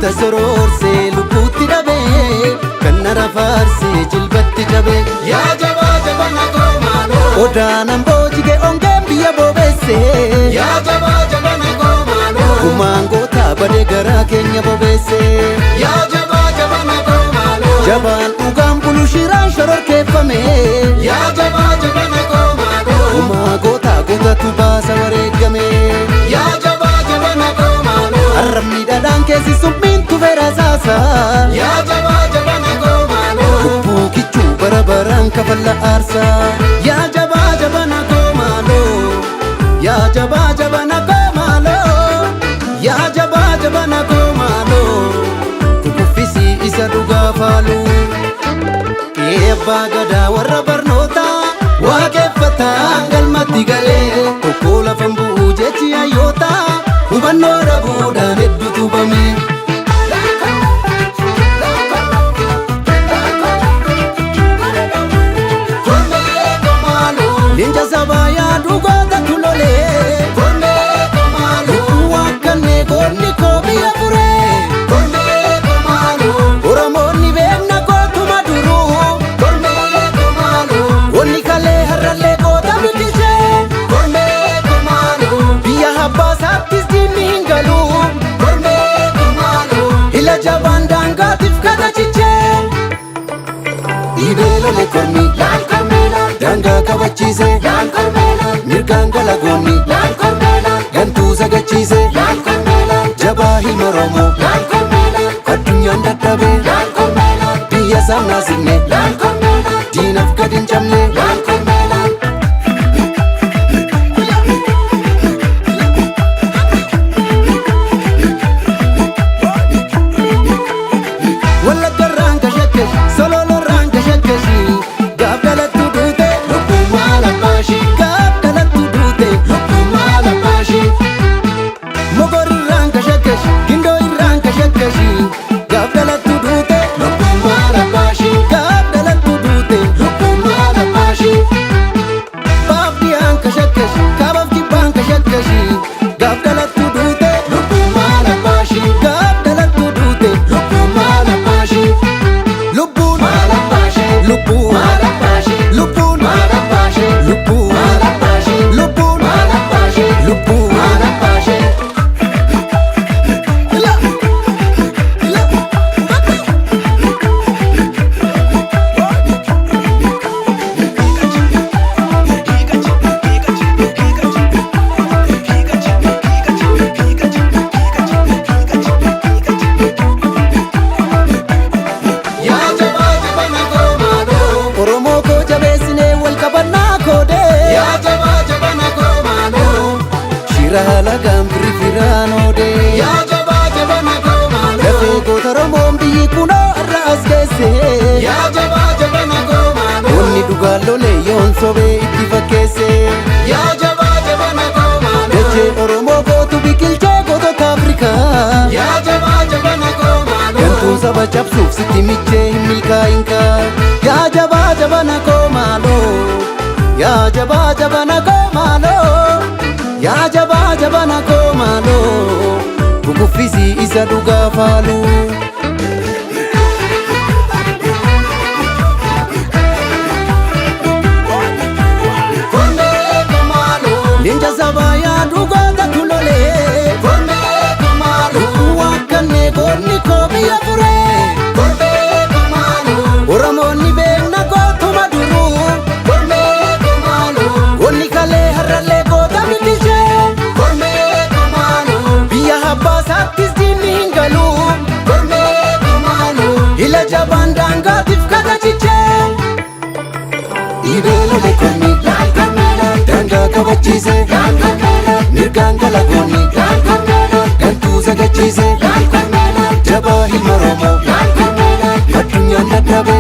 Goota soroorsee lubbuutti dhabee kan nara faarsee jilbatti cabee. Yaa jabaa jabana koo maaloo. Odaanan boojige ongeen biyya bobeessee. Yaa jabaa jabana koo maaloo. Gumaan gootaa badee garaa keenya bobeessee. Yaa jabaa jabana koo maaloo. Jabaan dhugaan bulu shiraan shororkeeffame. Yaa jabaa jabana koo maaloo. Gumaa gootaa gootatu baasa wareegame. Yaa jabaa jabana koo maaloo. Arrabni dhadhaan keessi summiin tufeera saasa. Yaa jabaa jabana koo maaloo. Lubbuu kichuu bara baraan kafalla aarsaa. Yaa jabaa jabana koo maaloo. Yaa jabaa jabana koo maaloo. Yaa jabaa jabana koo maaloo. Kukuffisii isa dhugaa faaluu. Qe'ee abbaa gadaa warra barnootaa waaqeffataan galmatti galee tokko lafan bu'uu jechi hayyootaa hubannoo dhabuudhaan hedduu tubame. Kormee koo maaloo. Leenca sabaa yaadu gootatu lolee Kormee koo maaloo. Lubbuu waakkannee goonni koo biyya furee Kormee koo maaloo. Oromoonni beekna kootuma duruu Kormee koo maaloo. Goonni kalee har'allee goota biqilchee Kormee koo maaloo. Biyya abbaasaattis diinni hin galu. Kormee koo maaloo. Ila jabaan daangaatiif katachichee. Dhiibee lole kormi Laal kormee laal. daangaa kabachiise. Laal kormee laal. Mirgaan galagoonni Laal kormee laal. gantuu sagachiise. Laal kormee laal. Jabaa ilma Oromoo Laal kormee laal. addunyaan dadhabe. Laal kormee laal. Biyya isaan naasifne Laal kormee laal. diinaaf gad hin cabne. Laal kormee laal. Wallaggarraan kashakkashi sololorraan kashakkashi gaaf dhalattu duute Lubbuu maal abbaashi. gaaf dhalattu duute. Lubbuu maal abbaashi. Mogorirraan kashakkashi gindoo irraan kashakkashi gaaf dhalattu duute Lubbuu maal abbaashi. gaaf dhalattu duute. Lubbuu maal abbaashi. Baaf dhiyaan kashakkashi kaabaaf kibbaan kashakkashi gaaf dhalattu duute Lubbuu maal abbaashi. gaaf dhalattu duute. Lubbuu maal abbaashi. Lubbuun Maal abbaashi. lubbuun Maal abbaashi. lubbuun Maal abbaashi. lubbuun Maal abbaashi. lubbuun Maal abbaashi. lubbuun. Maal abbaashi. Yaa jabaa jabana koo maaloo. Oromoo koo jabeessinee wal qabannaa koodee. Yaa jabaa jabana koo maaloo. Shira halagaan firri firaan oodee. Yaa jabaa jabana koo maaloo. Lafee goota Oromoon biyyi kunoo har'a as geesse. Yaa jabaa jabana koo maaloo. Wanni dhugaan lolee yoon sobee itti fakkeesse. Yaa jabaa jabana koo maaloo. Dachee Oromoo gootu biqilchee gootota Afrikaa. Yaa jabaa jabana koo maaloo. Gantuun saba cabsuuf sitti michee hin milkaa'inkaa. Yaa jabaa jabana koo maaloo. Yaa jabaa jabana koo maaloo. Yaa jabaa jabana koo maaloo. Kukuffisii isa dhugaa faaluu. Kormee koo maaloo. Leenca sabaa yaadu gootatu lolee. Kormee koo maaloo. Lubbuu waakkannee goonni koo biyya furee. Kormee koo maaloo. Oromoonni beekna gootuma duruu. Kormee koo maaloo. Goonni kalee har'allee goota biqilchee. Kormee koo maaloo. Biyya abbaasaattis diinni hin galu. Kormee koo maaloo. Ila jabaan daangaatiif katachichee. Dhiibee lole kormi Laal kormee laal. daangaa kabachiise. Laal kormee laal. Mirgaan galagoonni Laal kormee laal. gantuu sagachiise. Laal kormee laal. Jabaa ilma Oromoo Laal kormee laal. addunyaan dadhabe.